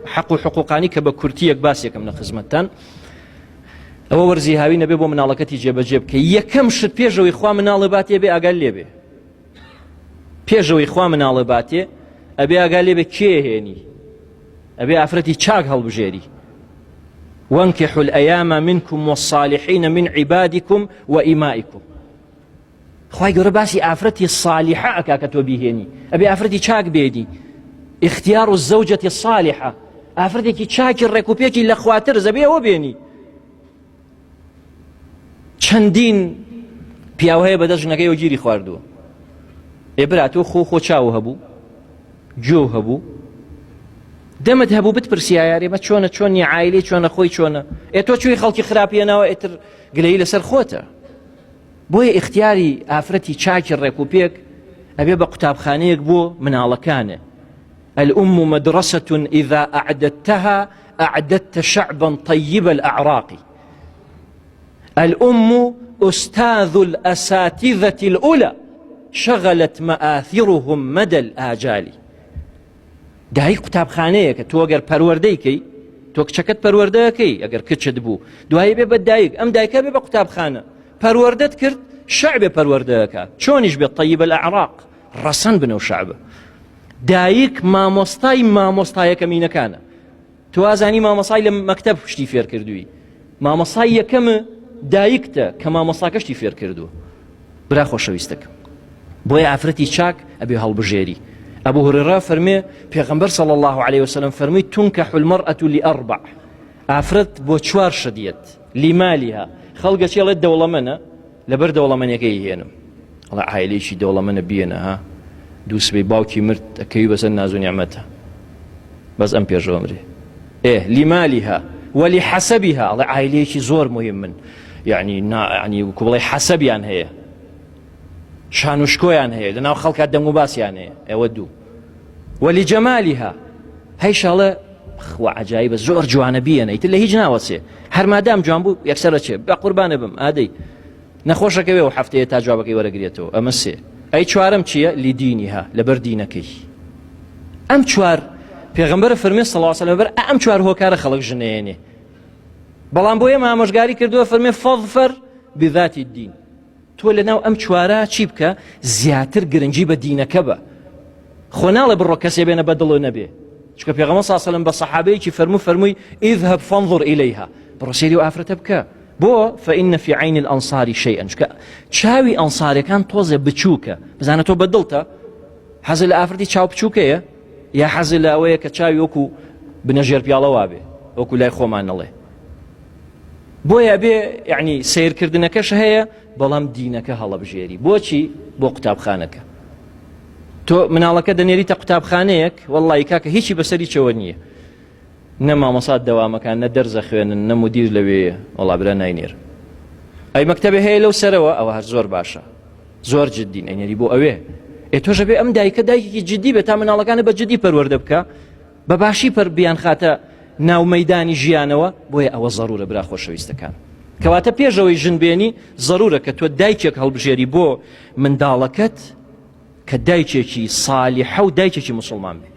حەق و حقوقانی کە بە کورتیەک باسێکم لە خزمەتتان ئەوە وەرزی هاوی نەبێ بۆ مناڵەکەتی جێبەجێ بکە یەکەم شت پێشەوەی خوا مناڵە باتێ بێ ئاگال لێبێ پێشەوەی خوا مناڵە باتێ ئەبێ ئاگا لێبێ کێ هێنی ئەبێ ئافرەتی چاک هەڵبژێری وانكحوا الأيام منكم والصالحين من عبادكم وإمائكم خوای گەورە باسی ئافرەتی صالحە ئەکا کە تۆ بیهێنی ئەبێ ئافرەتی چاک بێنی اختیار و زەوجەتی صالحە ئافرەتێکی چاکی ڕێکوپێکی لە خواتر زەبێ ئەوە بێنی چەندین پیاو هەیە بەدەست ژنەکەیەوە گیری خواردووە ئێ برا تۆ خۆ خۆ چاو هەبوو گوێ هەبوو دەمت هەبوو بتپرسیایارێ بە چۆنە چۆن نیە عایلی چۆنە خۆی چۆنە ئێ تۆ چوی خەڵکی خراپیەنەوە ئێتر گلەیی لەسەر خۆتە بۆیە ئیختیاری ئافرەتی چاکی ڕێک و پێک ئەبێ بە قوتابخانەیەک بۆ مناڵەکانێ الأم مدرسة إذا أعددتها أعددت شعبا طيب الأعراق الأم أستاذ الأساتذة الأولى شغلت مآثرهم مدى الآجال دایک قوتابخانەیەکە تۆ گەر پەروەردەی کەی تۆ کچەکەت پەروەردەکەی ئەگەر کچت بوو دوایی بێ بە دایک ئەم دایکە بێ بە قوتابخانە پەروەردەت کرد شعبێ پەروەردەکە چۆنیش بێت طیب الأعراق ڕەسەن بنەو شعبە دایک مامۆستای مامۆستایەکەمینەکانە تۆ ئازانی مامۆسای لە مەکتەب شتی فێر کردووی مامۆسای یەکەم دایکتە کە مامۆساکەشتی فێر کردووە برا خۆشەویستەکەم بۆیە ئافرەتی چاک ئەبێ هەڵبژێری ئەبو هرێرە فەرمێ پێغەمبەر صلی الله عليه وسلم فەرمی تنکح المرأة لأربع ئافرەت بۆ چوار شت یەت لمالها خەڵگە چێڵێت دەوڵەمەنە لەبەر دەوڵەمەنیەکەی هێنم ئەڵێ عایلەیەکی دەوڵەمەنە بیەنە ها دووسبەی باوکی مرد ئەکەوی بەسەر ناز و نیعمەتە بەس ئەم پێشەوە مرێ ئێ لمالها ولحسبها ئەڵێ عایلەیەکی زۆر مهم من یعنی نا یعنی وەکو بڵێ حەسەبیان هەیە شان و شکۆیان هەیە لەناو خەڵکا دەنگ و باسیان هەیە ئەوە دوو ولجمالها هەیشاڵە خوا عجایبە زۆر جوانە بیەنە ئیتر لە هیچ ناوەچێ هەر مادام جوان بوو یەکسەر ئەچێ بە قوربانە بم ئادەی نەخۆشەکەوێ و هەفتەیە تا جوابەکەی وەرەگرێتەوە ئەمە سێ ئەی چوارەم چییە لیدینیها لەبەر دینەکەی ئەم چوار پێغەمبەر فەرمێ صلی الله علیه و سلم ئەم چوار هۆکارە خەڵک ژنێنێ بەڵام بۆ ئێمە ئامۆژگاری کردووە فەرمێ فەظفەر بذات الدین تۆ لەناو ئەم چوارە چی بکە زیاتر گرنگی بە دینەکە بە خۆ ناڵێ بڕۆ کەسێ بێنە بە دڵ نەبێ چونکە پێغەمبەر صلی الله علیه و سلم بە سەحابەیەکی فەرموو فەرمووی اذهب فانظر الیها بڕۆ سەیری ئەو ئافرەتە بکە بۆ فإن في عين الأنصار شيئا چونکە چاوی ئەنصارەکان تۆزێ بچووکە بزانە تۆ بە دڵتە حەزە لە ئافرەتی چاو بچووکەیە یا حەزە لە ئەوەیە کە چاوی وەکو بنەژێر پیاڵە وابێ وەکو لای خۆمان نەڵێ بۆیە بێ یعنی سیرکردنەکەش هەیە بەڵام دینەکە هەڵەبژێری بۆچی بۆ قوتابخانەکە تۆ مناڵەکە دەنێریتە قوتابخانەیەک وەڵی کاکە هیچی بەسەری چەوە نییە نە مامۆسات دەوامەکان نە دەرزە خوێنن نە مدیر لەوێ وەڵا برا ناینێر ئەی مەکتەبێ هەیە لەو سەرەوە ئەوە هەر زۆر باشە زۆر جدین ئەینێری بۆ ئەوێ ئێ تۆشە بێ ئەم دایکە دایکێکی جدی بێت تا مناڵەکانە بە جدی پەروەردە بکە بە باشی پەر بیانخاتە ناو مەدانی ژیانەوە بۆیە ئەوە زەرورە برا خۆشەویستەکان کەواتە پێشەوەی ژن بێنی زەرورە کە تۆ دایکێک هەڵبژێری بۆ منداڵەکەت کە دایکێکی سالیحە و دایکێکی مسلمان بێ.